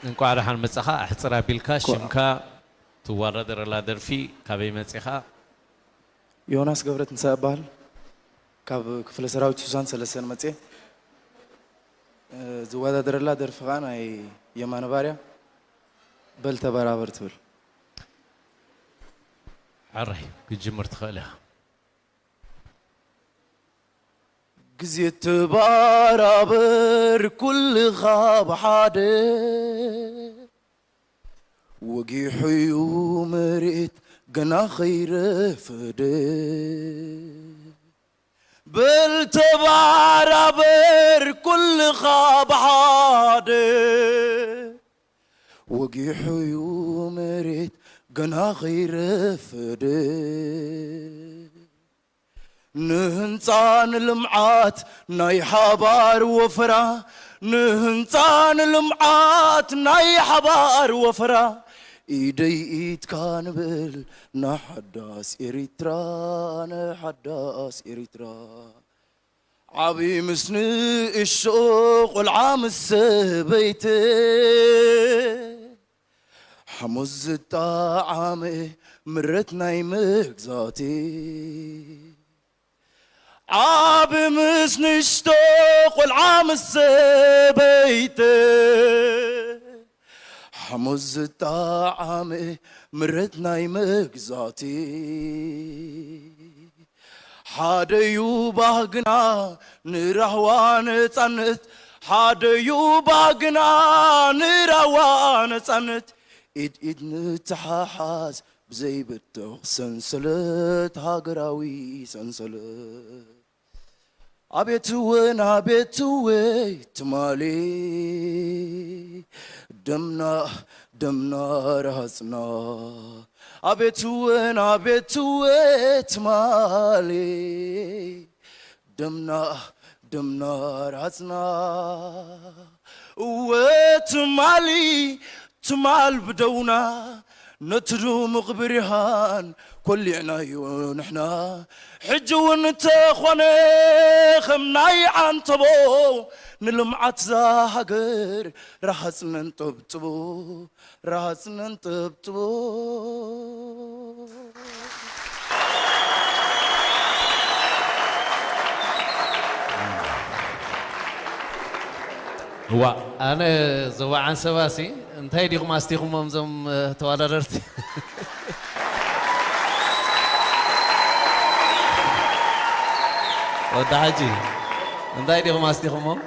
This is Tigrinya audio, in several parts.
እንቋዕ ደሓን መጻኻ። ኣሕጽር ኣቢልካ ሽምካ፣ ትወዳደረላ ደርፊ፣ ካበይ መጺኻ? ዮናስ ገብረትንሳኤ እበሃል። ካብ ክፍለ ሰራዊት ሱሳን ሰለስተን መጽየ። እ፣ ዝወዳደረላ ደርፊ ኸኣ ናይ የማነ ባርያ በል ተበራበር ትብል። ሕራይ ክትጅምር ትኽእል ኢኻ። ግዜ ተባራበር ኩልኻ ብሓደ፣ ወጊሑ'ዩ መሬት ገና ኸይረፈደ። በል ተባራበር ኩልኻ ብሓደ፣ ወጊሑ'ዩ መሬት ገና ኸይረፈደ። ንህንጻ ንልምዓት ናይ ሓባር ወፈራ፣ ንህንጻ ንልምዓት ናይ ሓባር ወፈራ፣ ኢደይ ኢድካ ንበል ንሓዳስ ኤሪትራ፣ ንሓዳስ ኤሪትራ። ዓቢ ምስ ንእሽቶ፣ ቆልዓ ምስ ሰበይቲ፣ ሓሙስ ዝጠዓመ ምረት ናይ መግዛእቲ። ዓቢ ምስ ንእሽቶ፣ ቆልዓ ምስ ሰበይቲ፣ ሓሙስ ዝጠዓመ ምረት ናይ መግዛእቲ። ሓደ'ዩ ባህግና ንራህዋ ነጻነት፣ ሓደ'ዩ ባህግና ንራህዋ ነጻነት። ኢድ ኢድ ንተሓሓዝ ብዘይብተኽ ሰንሰለት፣ ሃገራዊ ሰንሰለት። ኣቤት እውን ኣቤት ወይ ትማሊ፣ ደምና ደምና ረሃጽና። ኣቤት እውን ኣቤት ወይ ትማሊ፣ ደምና ደምና ረሃጽና። እወ ትማሊ፣ ትማል ብደውና ነቲ ድሙቕ ብርሃን ኮሊዕናዮ ንሕና። ሕጂ እውን እንተኾነ ከም ናይ ዓንተቦ፣ ንልምዓት እዛ ሃገር ረሃጽ ነንጠብጥቦ፣ ረሃጽ ነንጠብጥቦ። እዋ፣ ኣነ ዞባ ዓንሰባሲ እንታይ ዲኹም ኣስቲኹሞም እዞም፣ እ፣ ተወዳደርቲ? ወዲ ሓጂ፣ እንታይ ዲኹም ኣስቲኹሞም?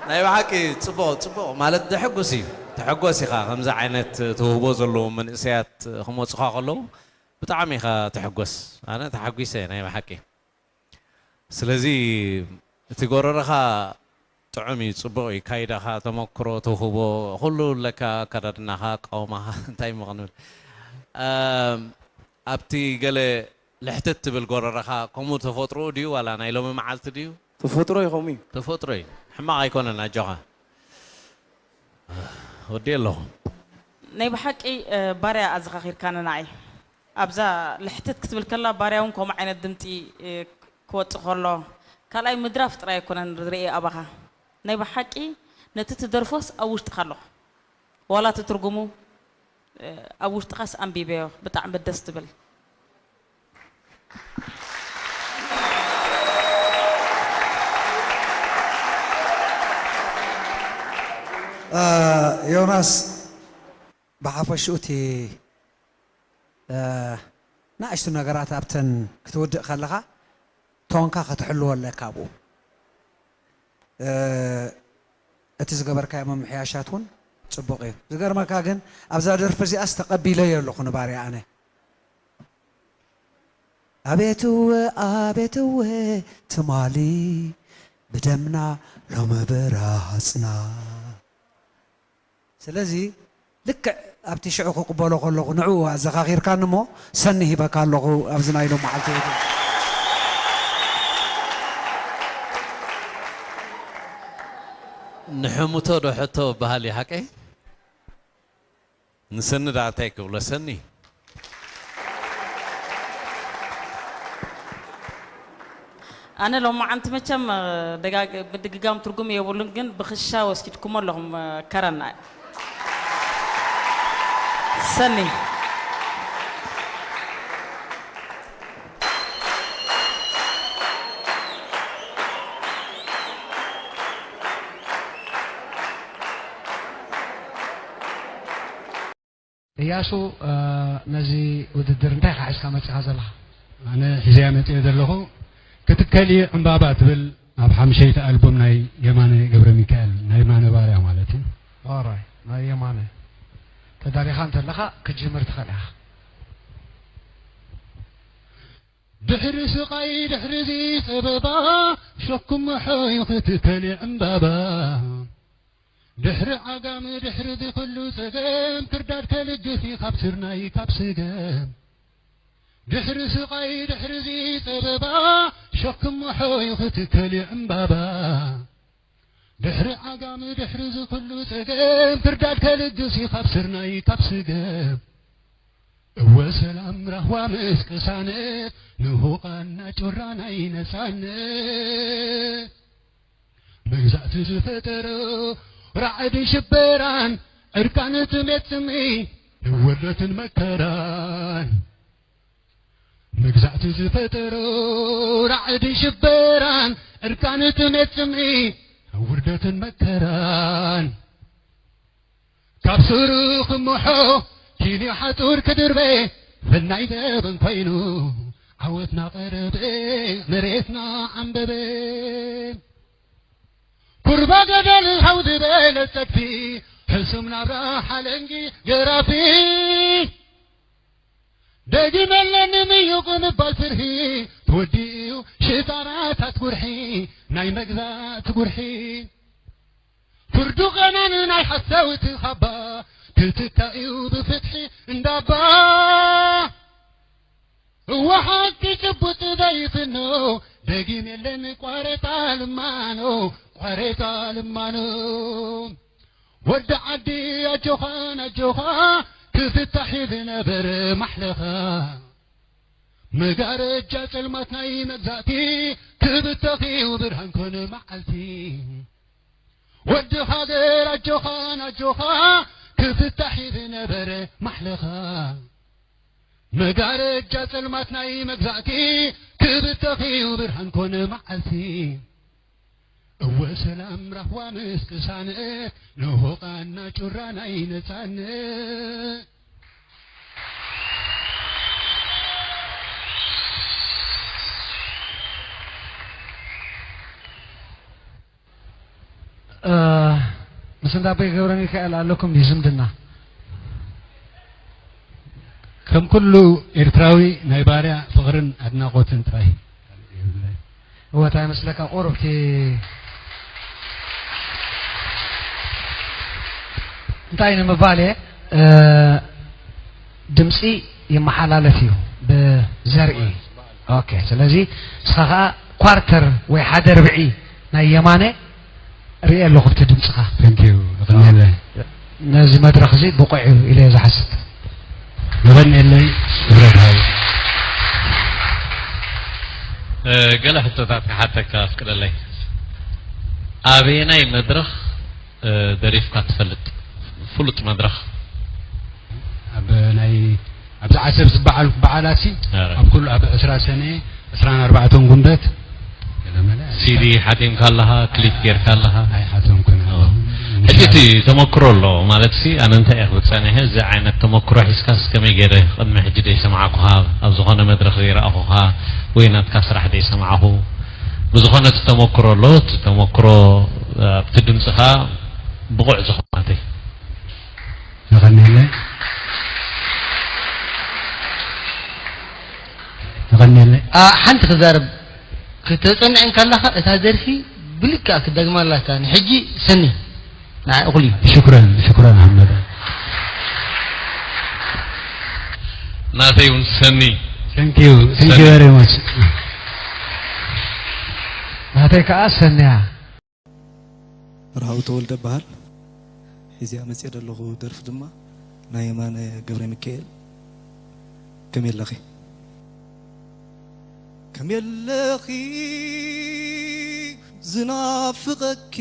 ናይ ብሓቂ ጽቡቕ፣ ጽቡቕ ማለት ዘሐጉስ እዩ። ተሐጎስ ኢኻ፣ ከምዚ ዓይነት ተውህቦ ዘለዎም መንእሰያት ክመጹኻ ከለዉ ብጣዕሚ ኢኻ ትሕጎስ። ኣነ ተሓጒሰ ናይ ብሓቂ። ስለዚ እቲ ጎረረኻ ጥዑም እዩ፣ ጽቡቕ እዩ። ካይዳኻ፣ ተመክሮ፣ ተውህቦ፣ ኩሉ ኣለካ፣ ኣከዳድናኻ፣ ኣቃውማኻ፣ እንታይ እሞ ክንብል። ኣም፣ ኣብቲ ገለ ልሕትት ትብል ጎረረኻ፣ ከምኡ ተፈጥሮኡ ድዩ ዋላ ናይ ሎሚ መዓልቲ ድዩ? ተፈጥሮ እዩ፣ ከምኡ እዩ። ተፈጥሮ እዩ። ሕማቕ ኣይኮነን፣ ኣጆኻ። ወዲ ኣለኹ። ናይ ብሓቂ፣ እ፣ ባርያ ኣዘኻኺርካኒ ንዓይ። ኣብዛ ልሕትት ክትብል ከላ ባርያ እውን ከምኡ ዓይነት ድምፂ፣ እ፣ ክወፅእ ከሎ፣ ካልኣይ ምድራፍ ጥራይ ኣይኮነን ዝርእየ ኣባኻ። ናይ ብሓቂ ነቲ ትደርፎስ ኣብ ውሽጥኻ ኣሎ። ዋላ እቲ ትርጉሙ፣ እ፣ ኣብ ውሽጥኻስ ኣንቢበዮ። ብጣዕሚ ደስ ትብል። እ፣ ዮናስ፣ ብሓፈሽኡ እቲ፣ እ፣ ንኣሽቱ ነገራት ኣብተን ክትውድእ ከለኻ ቶንካ ከተሕልዎ ኣለካ ኣብኡ። እ፣ እቲ ዝገበርካዮ ምምሕያሻት እውን ጽቡቕ እዩ። ዝገርመካ ግን ኣብዛ ደርፊ እዚኣስ ተቐቢለዮ ኣለኹ ንባርያ ኣነ። ኣቤት እወ፣ ኣቤት እወ፣ ትማሊ ብደምና ሎሚ ብራጽና። ስለዚ ልክዕ ኣብቲ ሽዑ ክቕበሎ ከለኹ ንዕኡ ኣዘኻኺርካኒ እሞ ሰኒ ሂበካ ኣለኹ ኣብዚ ናይ ሎም መዓልቲ። ንሕምቶ ዶ ሕቶ በሃል እዩ ሓቀይ? ንሰኒ ደኣ እንታይ ክብሎ ሰኒ? ኣነ ሎማዓንቲ መቸም ደጋግ ምድግጋም ትርጉም የብሉን፣ ግን ብኽሻ ወሲድኩሞ ኣለኹም። ከረና ሰኒ እያሱ፣ ነዚ ውድድር እንታይ ኢኻ ሒዝካ መጺኻ ዘለኻ? ኣነ ሒዘያ መጺኤ ዘለኹ፣ ክትከሊ ዕምባባ ትብል ኣብ ሓምሸይቲ ኣልቡም ናይ የማነ ገብረሚካኤል፣ ናይ የማነ ባርያ ማለት እዩ። ኦራይ፣ ናይ የማነ። ተዳሊኻ እንተለኻ ክትጅምር ትኽእል ኢኻ። ድሕሪ ስቓይ ድሕሪ እዚ ጸበባ፣ ሸኩም ሞሖ እዩ ክትከሊ ዕምባባ። ድሕሪ ዓጋመ ድሕሪ እዚ ኩሉ ጸገም፣ ክርዳድ ከልግስ እዩ ካብ ስርናይ ካብ ስገም። ድሕሪ ስቓይ ድሕሪ እዚ ጸበባ፣ ሸክም ሞሖ እዩ ክትከል እዩ ዕምባባ። ድሕሪ ዓጋመ ድሕሪ እዚ ኩሉ ጸገም፣ ክርዳድ ከልግስ እዩ ካብ ስርናይ ካብ ስገም። እወ ሰላም ራህዋ ምስ ቅሳነት፣ ንሁቓና ጩራ ናይ ነጻነት። መግዛእቲ ዝፈጠሮ ራዕዲ ሽበራን፣ ዕርቃን ጥሜት ጽምኢ ንውርደትን መከራን። መግዛእቲ ዝፈጠሮ ራዕዲ ሽበራን፣ ዕርቃን ጥሜት ጽምኢ ንውርደትን መከራን። ካብ ስሩ ክምሖ ኪንዮ ሓጹር ክድርበ፣ ፍናይ ዘበን ኮይኑ ዓወትና ቀረበ፣ መሬትና ዓምበበ። ኩርባ ገደል ሃው ዝበለ ጸድፊ፣ ሕሱም ናብራ ሓለንጊ ገራፊ። ደጊም የለን ምዩቕ ምባል ፍርሂ፣ ተወዲኡ ሽጣራታት ጉርሒ፣ ናይ መግዛእቲ ጉርሒ። ፍርዱ ቀናን ናይ ሓሳውቲ ካባ፣ ክትካእዩ ብፍትሒ እንዳባ። እወ ሓቂ ጭቡጥ ዘይፍኖ፣ ደጊም የለን ቋሬጣ ልማኖ፣ ቋሬጣ ልማኖ። ወዲ ዓዲ ኣጆኻን ኣጆኻ፣ ክፍታሕ ዝነበረ ማሕለኻ። መጋረጃ ጸልማት ናይ መግዛእቲ፣ ክብተኽዩ ብርሃን ኮነ መዓልቲ። ወዲ ሃገር ኣጆኻን ኣጆኻ፣ ክፍታሕ ዝነበረ ማሕለኻ። መጋረጃ ጸልማት ናይ መግዛእቲ፣ ክብተኽዩ ብርሃን ኮነ መዓልቲ። እወ ሰላም ራህዋ ምስ ቅሳነት፣ ንሆቓና ጩራ ናይ ነጻነት። ምስ እንዳ ኣቦይ ገብረሚካኤል ኣለኩም ድዩ ዝምድና? ከም ኩሉ ኤርትራዊ ናይ ባርያ ፍቕርን ኣድናቖትን ጥራይ። እወ እንታይ ይመስለካ ቁሩብ እቲ እንታይ ንምባል እየ ድምፂ ይመሓላለፍ እዩ ብዘርኢ ኦኬ ስለዚ ንስኻ ከዓ ኳርተር ወይ ሓደ ርብዒ ናይ የማነ ርእየ ኣለኹ ብቲ ድምፅኻ Thank you የቐንየለይ ነዚ መድረኽ እዚ ብቑዕ እዩ ኢለ እየ ዝሓስብ የቐንየለይ ክብረት ሃብ ገለ ሕቶታት ክሓተካ ኣፍቅደለይ ኣበየናይ መድረኽ ደሪፍካ ትፈልጥ ፍሉጥ መድረኽ ኣብ ናይ ኣብዚ ዓሰብ ዝበዓል በዓላት ሲ ኣብ ኩሉ ኣብ ዕስራ ሰነ ዕስራን ኣርባዕተን ጉንበት ገለመለ ሲዲ ሓቲምካ ኣለኻ ክሊፕ ጌርካ ኣለኻ ኣይሓተምኩን ሕጂ እቲ ተመክሮ ኣሎ ማለት ሲ ኣነ እንታይ እየ ክብል ጸኒሐ እዚ ዓይነት ተመክሮ ሒዝካስ ከመይ ገይረ ቅድሚ ሕጂ ደይሰማዕኩኻ ኣብ ዝኾነ መድረኽ ዘይረኣኹኻ ወይ ናትካ ስራሕ ደይሰማዕኹ ብዝኾነ እቲ ተመክሮ ኣሎ እቲ ተመክሮ ኣብቲ ድምፅኻ ብቑዕ ዝኾነ ናተይ የቐንየለይ የቐንየለይ ሓንቲ ክዛረብ ክተፀንዕ እንከለኻ እታ ደርፊ ብልክዕ ክደግማ ኣላታ ንሕጂ ሰኒ ንዓ እኹል እዩ ሽኩረን ሽኩረን ኣሕመድ ናተይ እውን ሰኒ Thank you. Thank you very much. ናተይ ከዓ ሰንያ መርሃዊ ተወልደ እበሃል። ሒዘያ መፅየ ዘለኹ ደርፊ ድማ ናይ የማነ ገብረሚካኤል ከመይ ኣለኺ? የለኺ ዝናፍቐኪ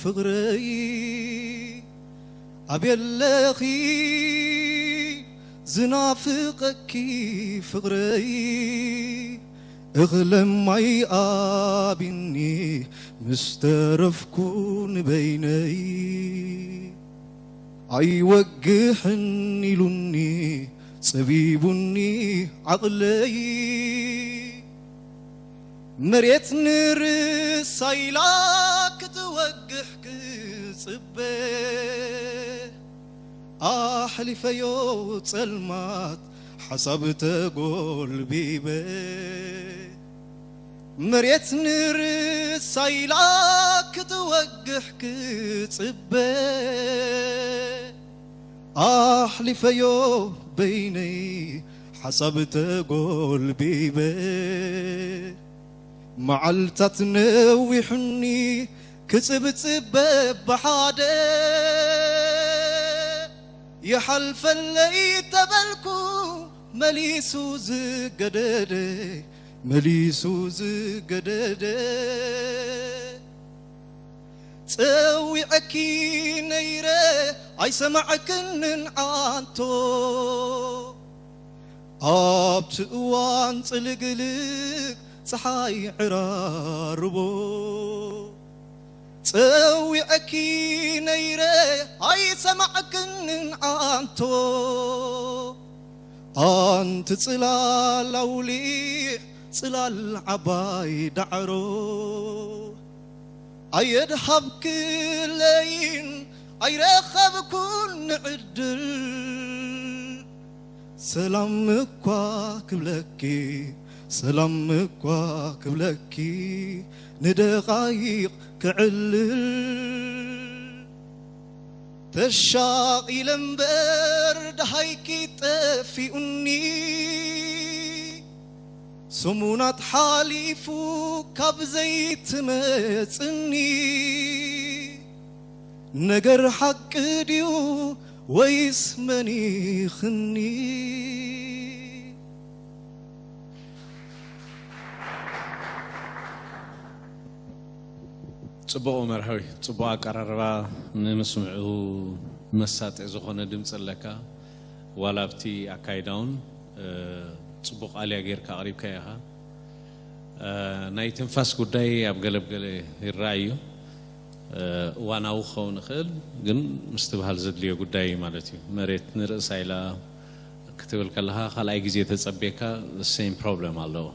ፍቕረይ፣ ኣብ የለኺ ዝናፍቐኪ ፍቕረይ፣ እኽለ ማይ ኣቢኒ ምስ ተረፍኩ ንበይነይ። ኣይወግሕን ኢሉኒ ጸቢቡኒ ዓቕለይ። መሬት ንርእሳ ኢላ ክትወግሕ ክጽበ፣ ኣሕሊፈዮ ጸልማት ሓሳብ ተጎልቢበ። መሬት ንርእሳ ኢላ ክትወግሕ ክጽበ፣ ኣሕሊፈዮ በይነይ ሓሳብ ተጎልቢበ። መዓልታት ነዊሑኒ ክጽብጽብ በብሓደ፣ ይሓልፈለይ ተበልኩ መሊሱ ዝገደደ፣ መሊሱ ዝገደደ። ጸዊዐኪ ነይረ ኣይሰማዕክንን ዓንቶ፣ ኣብቲ እዋን ጽልግልግ ጸሓይ ዕራርቦ። ጸዊዐኪ ነይረ ኣይሰማዕክንን ዓንቶ፣ ኣንቲ ጽላል ኣውሊዕ ጽላል ዓባይ ዳዕሮ። ኣየድሃብክለይን ኣይረኸብኩን ዕድል፣ ሰላም እኳ ክብለኪ፣ ሰላም እኳ ክብለኪ፣ ንደቓይቕ ክዕልል። ተሻቒለ እምበር ደሃይኪ ጠፊኡኒ፣ ሰሙናት ሓሊፉ ካብ ዘይትመጽኒ። ነገር ሓቂ ድዩ ወይስ መኒኽኒ? ጽቡቕ መርሃዊ፣ ጽቡቕ ኣቀራርባ፣ ንምስምዑ መሳጢ ዝኾነ ድምጺ ኣለካ። ዋላ ኣብቲ ኣካይዳ እውን፣ እ፣ ጽቡቕ ኣልያ ጌርካ ኣቕሪብካዮ ኢኻ። እ፣ ናይ ትንፋስ ጉዳይ ኣብ ገለ ብገለ ይረኣይ እዩ። እ፣ እዋናዊ ክኸውን ይኽእል፣ ግን ምስትብሃል ዘድልዮ ጉዳይ እዩ ማለት እዩ። መሬት ንርእሳ ኢላ ክትብል ከለኻ፣ ካልኣይ ግዜ ተጸብየካ፣ the same problem ኣለዎ።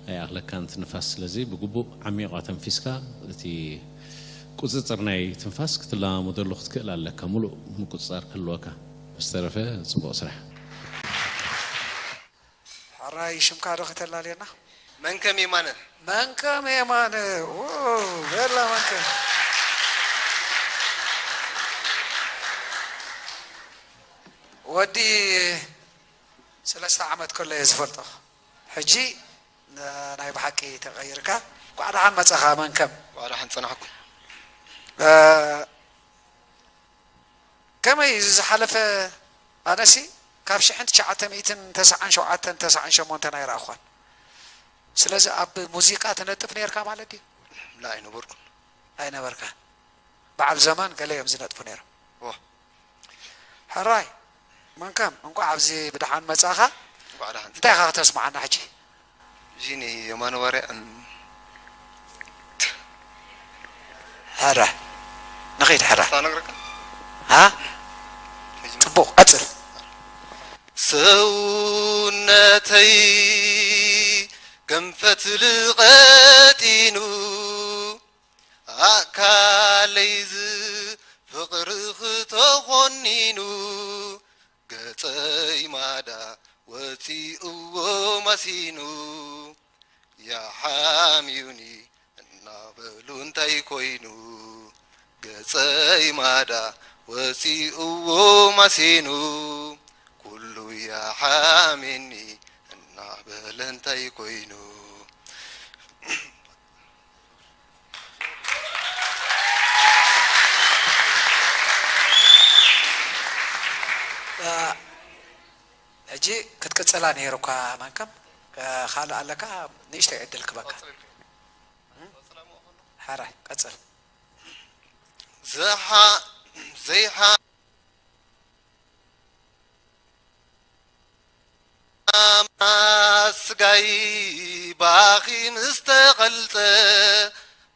ኣይኣኽለካን እቲ ንፋስ። ስለዚ ብግቡእ ዓሚቕ ኣተንፊስካ፣ እቲ ቁጽጽር ናይ ትንፋስ ክትለማመደሉ ክትክእል ኣለካ፣ ምሉእ ምቁጽጻር ክህልወካ። ብዝተረፈ ጽቡቕ ስራሕ። ሕራይ፣ ሽምካ ዶ ከተላልየና? መንከም የማነ። መንከም የማነ። ዎ፣ በላ መንከም። ወዲ ሰለስተ ዓመት ከሎ እየ ዝፈልጦ። ሕጂ ን-፣ ናይ ብሓቂ ተቐይርካ። እንኳዕ ደሓን መጻኻ መንከም። እንኳዕ ደሓን ጸናሕኩም። እ፣ ከመይ እዚ ዝሓለፈ፣ ኣነሲ ካብ ሽሕን ትሽዓተ ሚእትን ተስዓን ሸውዓተን ተስዓን ሸሞንተን ኣይረኣኹን። ስለዚ ኣብ ሙዚቃ ትነጥፍ ነርካ ማለት ድዩ? ላ ኣይነበርኩን። ኣይነበርካን። በዓል ዘማን ገለ እዮም ዝነጥፉ ነይሮም። ዎ። ሕራይ መንከም፣ እንቋዕ ኣብዚ ብደሓን መጻኻ። እንቋዕ ደሓን። እንታይ ኢኻ ከተስምዓና ሕጂ? እዚ ንየማነ ባርያ እም፣ ሕራይ ንኸይድ፣ ሕራይ። ሳነግረካ? ሃ? ሕጂ ጽቡቕ፣ ቀጽል። ሰውነተይ ከም ፈትሊ ቀጢኑ፣ ኣካለይ ዝ ፍቕርኺ ተኾኒኑ፣ ገጸይ ማዳ ወጺእዎ ማሲኑ፣ ያሓምዩኒ እናበሉ እንታይ ኮይኑ፣ ገጸይ ማዳ ወጺእዎ ማሲኑ፣ ኩሉ ያሓምየኒ እናበለ እንታይ ኮይኑ። ሕጂ ክትቅጽላ ነይሩኳ መንከም። ካልእ ኣለካ? ንእሽተይ ዕድል ክበካ። ሓራይ ቀጽል። ዘሓ ዘይሓ ስጋይ ባኺ ምስ ተቐልጠ፣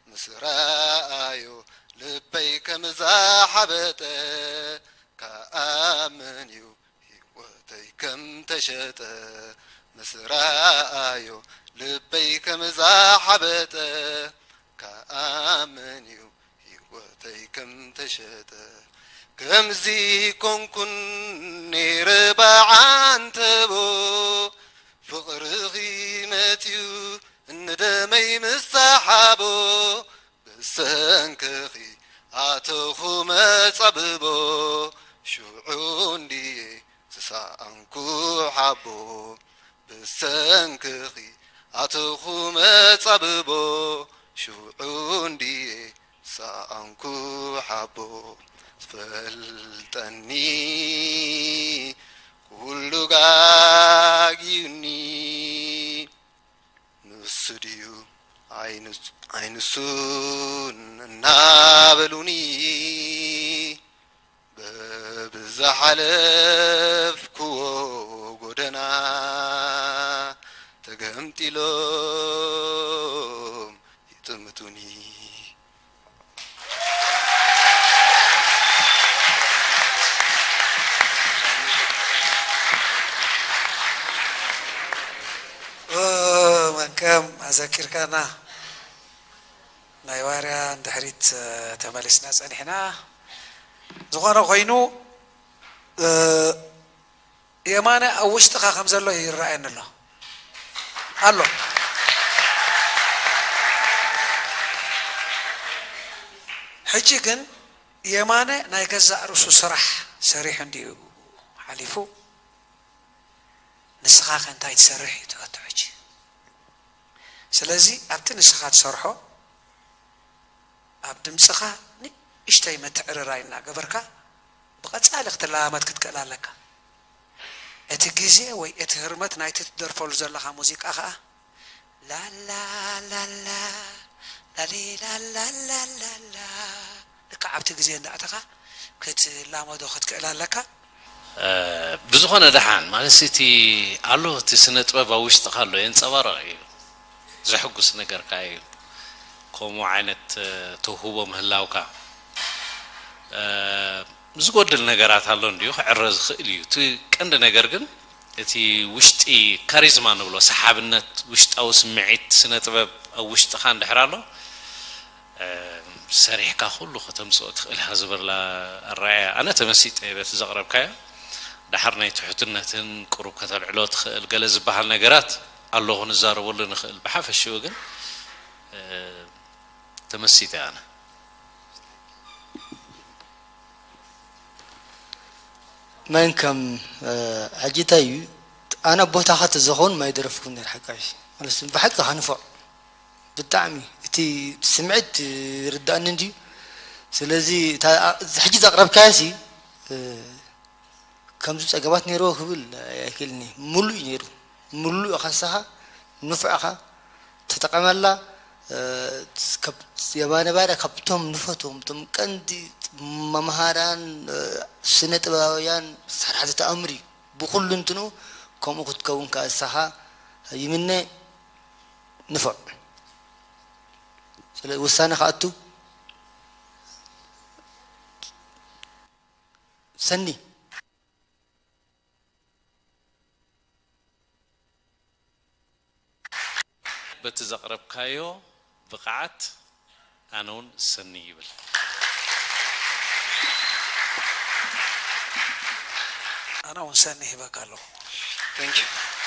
ምስ ረኣዮ ልበይ ከም ዝሓበጠ፣ ከኣምን እዩ ህይወተይ ከም ተሸጠ። ምስ ረኣዮ ልበይ ከም ዝሓበጠ፣ ከኣምን እዩ ህይወተይ ከም ተሸጠ። ከምዚ ኮንኩን ነይረ ብዓንተቦ፣ ፍቕርኺ መጺኡ ንደመይ ምስ ሰሓቦ፣ ብሰንክኺ ኣተኹ መጻብቦ፣ ሽዑ እንድየ ዝሰኣንኩ ሓቦ። ብሰንክኺ ኣተኹ መጻብቦ፣ ሽዑ እንድየ ዝሰኣንኩ ሓቦ። ዝፈልጠኒ ኩሉ ጋግዩኒ፣ ንሱ ድዩ ኣይንሱ እናበሉኒ፣ በብዝሓለፍክዎ ጎደና ተገምጢሎም ይጥምቱኒ። መንከም ኣዘኪርካና። ናይ ባርያ ንድሕሪት ተመሊስና ጸኒሕና። ዝኾነ ኮይኑ የማነ ኣብ ውሽጥኻ ከም ዘሎ ይረኣየኒ ኣሎ። ኣሎ። ሕጂ ግን የማነ ናይ ገዛእ ርእሱ ስራሕ ሰሪሑ እንድዩ ሓሊፉ። ንስኻ ከ እንታይ ትሰርሕ እዩ ትፈቱ ሕጂ። ስለዚ ኣብቲ ንስኻ ትሰርሖ ኣብ ድምፅኻ ንእሽተይ ምትዕርራይ እናገበርካ ብቐፃሊ ክትለማመድ ክትክእል ኣለካ። እቲ ግዜ ወይ እቲ ህርመት ናይቲ ትደርፈሉ ዘለኻ ሙዚቃ ኸዓ ላላ ላላ ላሊ ላላ ላላ ልክዕ ኣብቲ ግዜ እንዳእተኻ ክትላመዶ ክትክእል ኣለካ። ብዝኾነ ደሓን ማለት እቲ ኣሎ እቲ ስነ ጥበብ ኣብ ውሽጥካ ኣሎ የንፀባረቕ እዩ። ዘሕጉስ ነገር ከኣ እዩ። ከምኡ ዓይነት ተውህቦ ምህላውካ ዝጎድል ነገራት ኣሎ እንድዩ ክዕረ ዝኽእል እዩ። እቲ ቀንዲ ነገር ግን እቲ ውሽጢ ካሪዝማ ንብሎ ሰሓብነት ውሽጣዊ ስምዒት ስነ ጥበብ ኣብ ውሽጥኻ እንድሕር ኣሎ ሰሪሕካ ኩሉ ከተምፅኦ ትኽእል ኢኻ ዝበላ ኣረኣእያ ኣነ ተመሲጠ እየ በቲ ዘቕረብካዮ። ደሓር ናይ ትሑትነትን ቁሩብ ከተልዕሎ ትኽእል ገለ ዝበሃል ነገራት ኣሎ ክንዛረበሉ ንኽእል። ብሓፈሽኡ ግን ተመሲጠ ኣነ። መን ከም ሕጂ እንታይ እዩ ኣነ ቦታኻ ተዘኸውን ማይ ደረፍኩ ነር ሓቃሽ ማለት ብሓቂ ከንፎዕ ብጣዕሚ እቲ ስምዒት ይርዳእኒ እንድዩ። ስለዚ ሕጂ ዘቕረብካዮ ሲ ከምዚ ጸገማት ነይርዎ ክብል ኣይክእልን እየ። ምሉእ እዩ ነይሩ። ምሉእ ኢኻ ንስኻ ንፉዕ ኢኻ ተጠቐመላ። የማነ ባርያ ካብቶም ንፈትዎም እቶም ቀንዲ መምሃራን ስነ ጥበባውያን ሰራሕቲ ተኣምር እዩ። ብኹሉ እንትኑ ከምኡ ክትከውን ከኣ ንስኻ ይምነ። ንፉዕ ስለ ውሳነ ክኣቱ ሰኒ በቲ ዘቕረብካዮ ብቕዓት ኣነ እውን ሰኒ ይብል። ኣነ እውን ሰኒ ሂበካ ኣለኹ። Thank you.